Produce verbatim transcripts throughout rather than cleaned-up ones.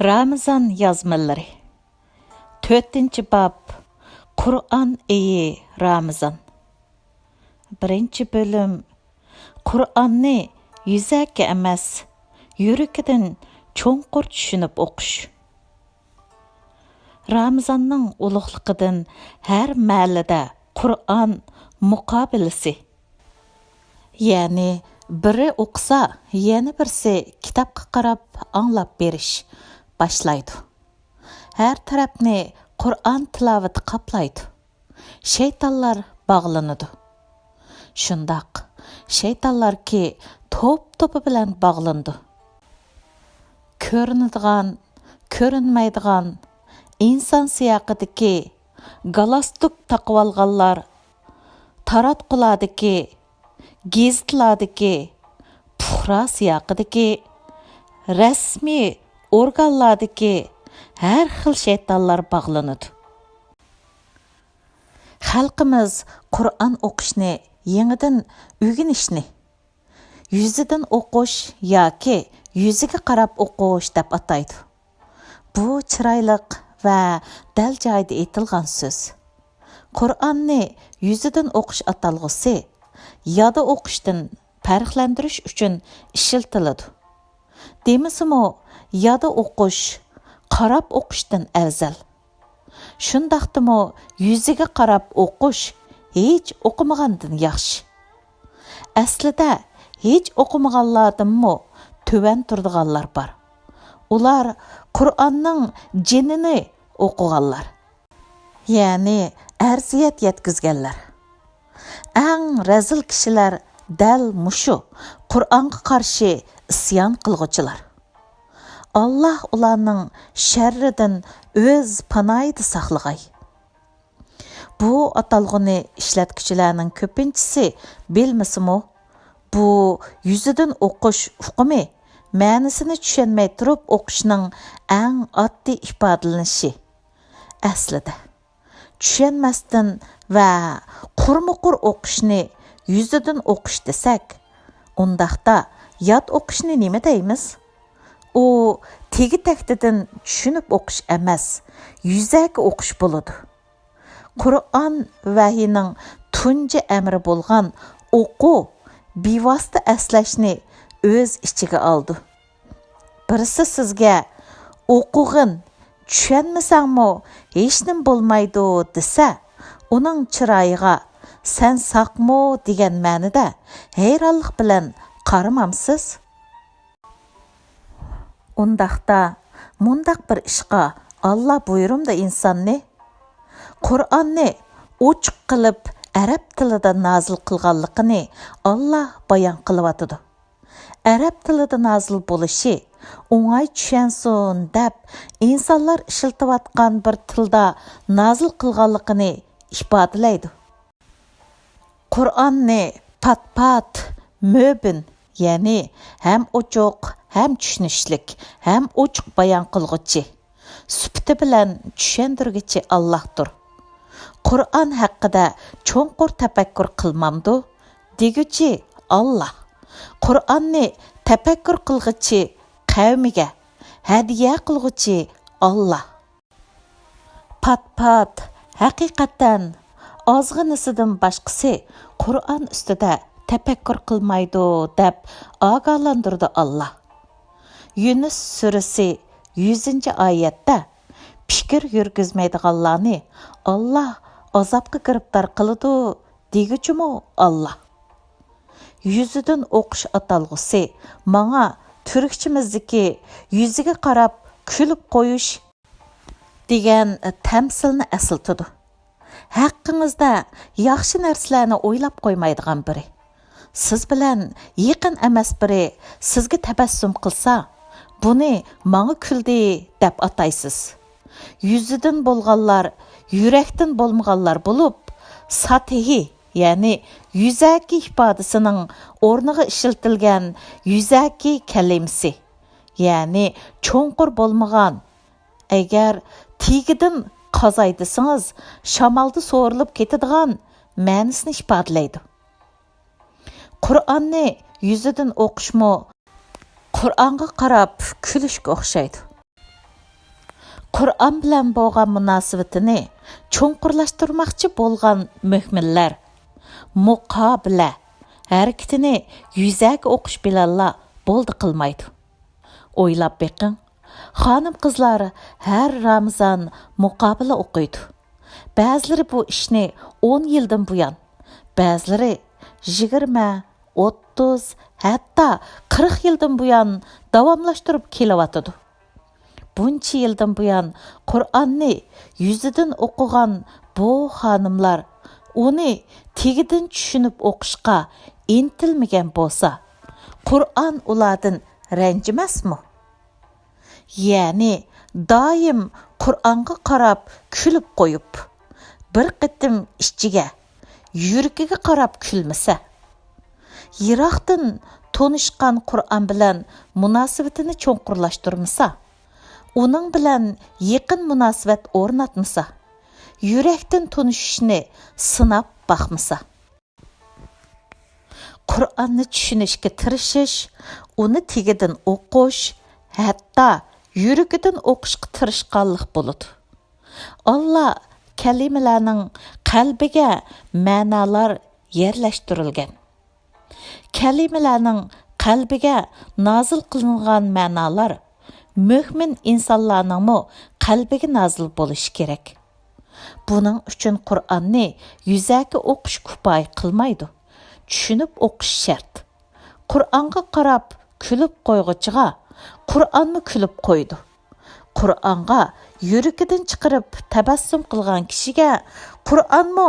رامىزان يازمىلىرى. تۆتىنچى باب. قۇرئان ئېيى رامىزان. بىرىنچى بۆلۈم. قۇرئاننى يۈزەكى ئەمەس، يۈرىكىدىن چوڭقۇر چۈشىنىپ ئوقۇش. رامىزاننىڭ ئۇلۇغلۇقىدىن ھەر مەھەللىدە قۇرئان مۇقابىلىسى، يەنى بىرى ئوقۇسا، يەنە بىرسى كىتابقا قاراپ ئاڭلاپ بېرىش باشلايدۇ. ھەر تەرەپنى قۇرئان تىلاۋىتى قاپلايدۇ. شەيتانلار باغلىنىدۇ. شۇنداق، شەيتانلاركى توپ-توپى بىلەن باغلىنىدۇ. كۆرۈنىدىغان، كۆرۈنمەيدىغان، ئىنسان سىياقىدىكى، گالاستۇك تاقىۋالغانلار، تاراتقۇلاردىكى، گېزىتلاردىكى، پۇقرا سىياقىدىكى، رەسمىي ئورگانلاردىكى ھەر خىل شەيتانلار باغلىنىدۇ. خەلقىمىز قۇرئان ئوقۇشنى يېڭىدىن ئۆگىنىشنى، يۈزىدىن ئوقۇش ياكى يۈزىگە قاراپ ئوقۇش دەپ ئاتايدۇ. بۇ چىرايلىق ۋە دەل جايىدا ئېيتىلغان سۆز. قۇرئاننى يۈزىدىن ئوقۇش ئاتالغۇسى يادا ئوقۇشتىن پەرقلەندۈرۈش ئۈچۈن ئىشلىتىلىدۇ. دېمىسىمۇ، يادا ئوقۇش قاراپ ئوقۇشتىن ئەۋزەل. شۇنداقتىمۇ يۈزىگە قاراپ ئوقۇش ھېچ ئوقۇمىغاندىن ياخشى. ئەسلىدە ھېچ ئوقۇمىغانلاردىنمۇ تۆۋەن تۇرىدىغانلار بار. ئۇلار قۇرئاننىڭ جېنىنى ئوقۇغانلار، يەنى ئەرزىيەت يەتكۈزگەنلەر. ئەڭ رەزىل كىشىلەر دەل مۇشۇ قۇرئانغا قارشى ئىسيان قىلغۇچىلار. ئاللاھ ئۇلارنىڭ شەررىدىن ئۆز پاناھىدا ساقلىغاي. بۇ ئاتالغۇنى ئىشلەتكۈچىلەرنىڭ كۆپىنچىسى بىلمىسىمۇ، بۇ يۈزىدىن ئوقۇش ئۇقۇمى مەنىسىنى چۈشەنمەي تۇرۇپ ئوقۇشنىڭ ئەڭ ئاددىي ئىپادىلىنىشى. ئەسلىدە، چۈشەنمەستىن ۋە قۇرمۇقۇر ئوقۇشنى يۈزىدىن ئوقۇش دېسەك، ئۇنداقتا ياد ئوقۇشنى نېمە دەيمىز؟ ئۇ تېگى تەكتىدىن چۈشىنىپ ئوقۇش ئەمەس، يۈزەكى ئوقۇش بولىدۇ. قۇرئان ۋەھىينىڭ تۇنجى ئەمرى بولغان ئوقۇ بىۋاسىتە ئەسلەشنى ئۆز ئىچىگە ئالىدۇ. بىرسى سىزگە «ئوقۇغىن، چۈشەنمىسەڭمۇ ھېچنېمە بولمايدۇ» دېسە، ئۇنىڭ چىرايىغا «سەن ساقمۇ؟» دېگەن مەنىدە ھەيرانلىق بىلەن قارىمامسىز؟ ئۇنداقتا مۇنداق بىر ئىشقا ئاللا بۇيرۇمدۇ ئىنساننى؟ قۇرئاننى ئوچۇق قىلىپ ئەرەب تىلىدا نازىل قىلغانلىقىنى ئاللا بايان قىلىۋاتىدۇ. ئەرەب تىلىدا نازىل بولۇشى ئوڭاي چۈشەنسۇن دەپ ئىنسانلار ئىشلىتىۋاتقان بىر تىلدا نازىل قىلغانلىقىنى ئىپادىلەيدۇ. قۇرئاننى پات-پات، مۆبىن، يەنى ھەم ئوچۇق، ھەم چۈشىنىشلىك، ھەم ئوچۇق بايان قىلغۇچى، سۈپىتى بىلەن چۈشەندۈرگۈچى ئاللاھتۇر. قۇرئان ھەققىدە چوڭقۇر تەپەككۇر قىلمامدۇ؟ دېگۈچى ئاللاھ. قۇرئاننى تەپەككۇر قىلغۇچى قەۋمىگە ھەدىيە قىلغۇچى ئاللاھ. پات-پات، ھەقىقەتەن، ئازغىنىسىدىن باشقىسى قۇرئان ئۈستىدە تەپەككۇر قىلمايدۇ، دەپ ئاگاھلاندۇرىدۇ ئاللاھ. يۇنۇس سۈرىسى يۈزىنچى ئايەتتە، پىكىر يۈرگۈزمەيدىغانلارنى ئاللاھ ئازابقا گىرىپتار قىلىدۇ، دېگۈچىمۇ ئاللاھ. يۈزىدىن ئوقۇش ئاتالغۇسى ماڭا تۈركچىمىزدىكى يۈزىگە قاراپ كۈلۈپ قويۇش دېگەن تەمسىلنى ئەسلىتىدۇ. ھەققىڭىزدە ياخشى نەرسىلەرنى ئويلاپ قويمايدىغان بىرى، سىز بىلەن يېقىن ئەمەس بىرى سىزگە تەبەسسۇم قىلسا، بۇنى ماڭا كۈلدى دەپ ئاتايسىز. يۈزىدىن بولغانلار يۈرەكتىن بولمىغانلار بولۇپ، ساتىھى، يەنى يۈزەكى ئىپادىسىنىڭ ئورنىغا ئىشلىتىلگەن يۈزەكى كەلىمىسى، يەنى چوڭقۇر بولمىغان، ئەگەر تېگىدىن قازاي دېسىڭىز، شامالدا سورۇلۇپ كېتىدىغان مەنىسىنى ئىپادىلەيدۇ. قۇرئاننى يۈزىدىن ئوقۇشمۇ قۇرئانغا قاراپ كۈلۈشكە ئوخشايدۇ. قۇرئان بىلەن بولغان مۇناسىۋىتىنى چوڭقۇرلاشتۇرماقچى بولغان مۆمىنلەر مۇقابىلە ھەرىكىتىنى يۈزەكى ئوقۇش بىلەنلا بولدى قىلمايدۇ. ئويلاپ بېقىڭ، خانىم-قىزلار ھەر رامىزان مۇقابىلە ئوقۇيدۇ. بەزىلىرى بۇ ئىشنى ئون يىلدىن بۇيان، بەزىلىرى يىگىرمە، ئوتتۇز، ھەتتا قىرىق يىلدىن بۇيان داۋاملاشتۇرۇپ كېلىۋاتىدۇ. بۇنچە يىلدىن بۇيان قۇرئاننى يۈزىدىن ئوقۇغان بۇ خانىملار ئۇنى تېگىدىن چۈشىنىپ ئوقۇشقا ئىنتىلمىگەن بولسا، قۇرئان ئۇلاردىن رەنجىمەسمۇ؟ يەنى دائىم قۇرئانغا قاراپ كۈلۈپ قويۇپ، بىر قېتىم ئىچىگە، يۈرىكىگە قاراپ كۈلمىسە، يىراقتىن تونۇشقان قۇرئان بىلەن مۇناسىۋىتىنى چوڭقۇرلاشتۇرمىسا، ئۇنىڭ بىلەن يېقىن مۇناسىۋەت ئورناتمىسا، يۈرەكتىن تونۇشۇشنى سىناپ باقمىسا، قۇرئاننى چۈشىنىشكە تىرىشىش، ئۇنى تېگىدىن ئوقۇش، ھەتتا يۈرىكىدىن ئوقۇشقا تىرىشقانلىق بولىدۇ. ئاللا كەلىمىلەرنىڭ قەلبىگە مەنالار يەرلەشتۈرۈلگەن. كەلىمىلەرنىڭ قەلبىگە نازىل قىلىنغان مەنالار مۆمىن ئىنسانلارنىڭمۇ قەلبىگە نازىل بولۇشى كېرەك. بۇنىڭ ئۈچۈن قۇرئاننى يۈزەكى ئوقۇش كۇپايە قىلمايدۇ. چۈشىنىپ ئوقۇش شەرت. قۇرئانغا قاراپ كۈلۈپ قويغۇچىغا، قۇرئانمۇ كۈلۈپ قويىدۇ. قۇرئانغا يۈرىكىدىن چىقىرىپ تەبەسسۇم قىلغان كىشىگە قۇرئانمۇ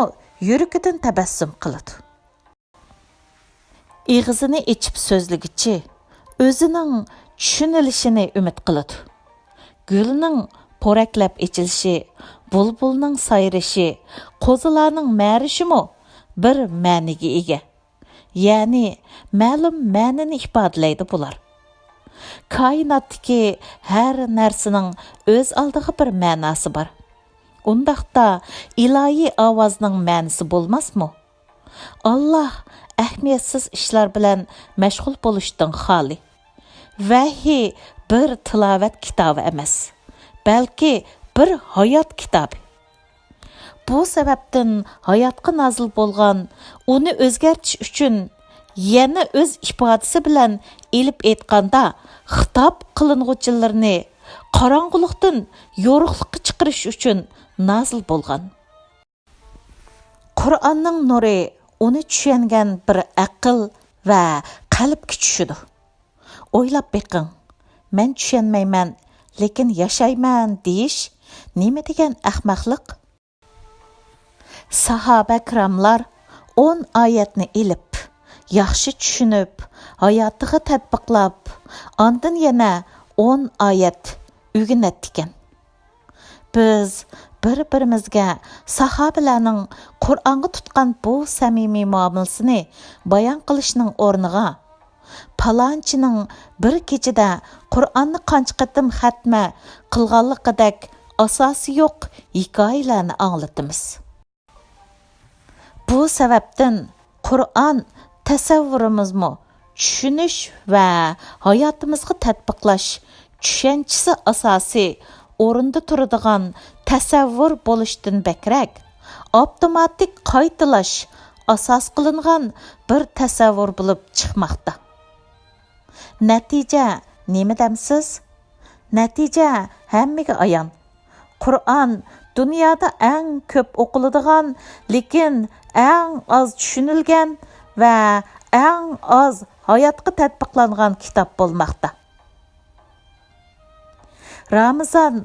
يۈرىكىدىن تەبەسسۇم قىلىدۇ. ئېغىزىنى ئېچىپ سۆزلىگۈچى ئۆزىنىڭ چۈشىنىلىشىنى ئۈمىد قىلىدۇ. گۈلنىڭ پورەكلەپ ئېچىلىشى، بۇلبۇلنىڭ سايرىشى، قوزىلارنىڭ مەرىشىمۇ بىر مەنىگە ئىگە. يەنى مەلۇم مەنىنى ئىپادىلەيدۇ بۇلار. كائىناتتىكى ھەر نەرسىنىڭ ئۆز ئالدىغا بىر مەناسى بار. ئۇنداقتا ئىلاھىي ئاۋازنىڭ مەنىسى بولماسمۇ؟ ئاللا ئەھمىيەتسىز ئىشلار بىلەن مەشغۇل بولۇشتىن خالىي. ۋەھىي بىر تىلاۋەت كىتابى ئەمەس، بەلكى بىر ھايات كىتابى. بۇ سەۋەبتىن ھاياتقا نازىل بولغان، ئۇنى ئۆزگەرتىش ئۈچۈن يەنە ئۆز ئىپادىسى بىلەن ئېلىپ ئېيتقاندا، خىتاب قىلىنغۇچىلىرىنى قاراڭغۇلۇقتىن يورۇقلۇققا چىقىرىش ئۈچۈن نازىل بولغان. قۇرئاننىڭ نۇرى ئۇنى چۈشەنگەن بىر ئەقىل ۋە قەلبكە چۈشىدۇ. ئويلاپ بېقىڭ، «مەن چۈشەنمەيمەن، لېكىن ياشايمەن» دېيىش نېمە دېگەن ئەخمەقلىق؟ ساھابە كىراملار ئون ئايەتنى ئېلىپ، ياخشى چۈشىنىپ، ھاياتىغا تەتبىقلاپ، ئاندىن يەنە ئون ئايەت ئۆگىنەتتىكەن. بىز بىر-بىرىمىزگە ساھابىلەرنىڭ قۇرئانغا تۇتقان بۇ سەمىمىي مۇئامىلىسىنى بايان قىلىشنىڭ ئورنىغا، پالانچىنىڭ بىر كېچىدە قۇرئاننى قانچە قېتىم خەتمە قىلغانلىقىدەك ئاساسى يوق ھېكايىلەرنى ئاڭلىتىمىز. بۇ سەۋەبتىن قۇرئان تەسەۋۋۇرىمىزمۇ چۈشىنىش ۋە ھاياتىمىزغا تەتبىقلاش چۈشەنچىسى ئاساسىي ئورۇندا تۇرىدىغان تەسەۋۋۇر بولۇشتىن بەكرەك، ئاپتوماتىك قايتىلاش ئاساس قىلىنغان بىر تەسەۋۋۇر بولۇپ چىقماقتا. نەتىجە نېمە دەمسىز؟ نەتىجە ھەممىگە ئايان. قۇرئان دۇنيادا ئەڭ كۆپ ئوقۇلىدىغان، لېكىن ئەڭ ئاز چۈشىنىلگەن ۋە ئەڭ ئاز ھاياتقا تەتبىقلانغان كىتاب بولماقتا. رامىزان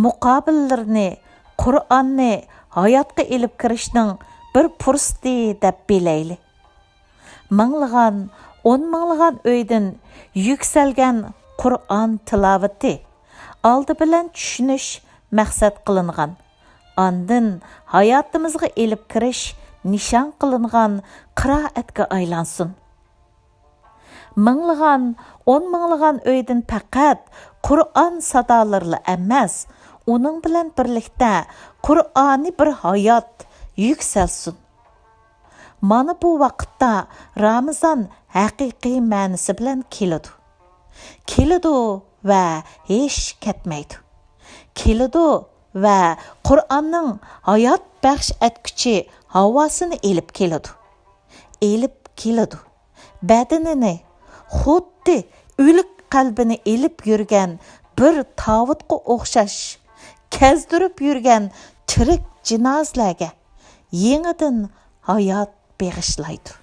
مۇقابىللىرىنى قۇرئاننى ھاياتقا ئېلىپ كىرىشنىڭ بىر پۇرسىتى دەپ بىلەيلى. مىڭلىغان، ئون مىڭلىغان ئۆيدىن يۈكسەلگەن قۇرئان تىلاۋىتى ئالدى بىلەن چۈشىنىش مەقسەت قىلىنغان، ئاندىن ھاياتىمىزغا ئېلىپ كىرىش نىشان قىلىنغان قىرائەتكە ئايلانسۇن. مىڭلىغان، ئون مىڭلىغان ئۆيدىن پەقەت قۇرئان سادالىرىلا ئەمەس، ئۇنىڭ بىلەن بىرلىكتە قۇرئانىي بىر ھايات يۈكسەلسۇن. مانا بۇ ۋاقىتتا رامىزان ھەقىقىي مەنىسى بىلەن كېلىدۇ. كېلىدۇ ۋە ھېچ كەتمەيدۇ. كېلىدۇ ۋە قۇرئاننىڭ ھايات بەخش ئەتكۈچى ھاۋاسىنى ئېلىپ كېلىدۇ. ئېلىپ كېلىدۇ. بەدىنىنى خۇددى ئۆلۈك قەلبىنى ئېلىپ يۈرگەن بىر تاۋۇتقا ئوخشاش، كەزدۈرۈپ يۈرگەن تىرىك جىنازىلەرگە يېڭىدىن ھايات بېغىشلايدۇ.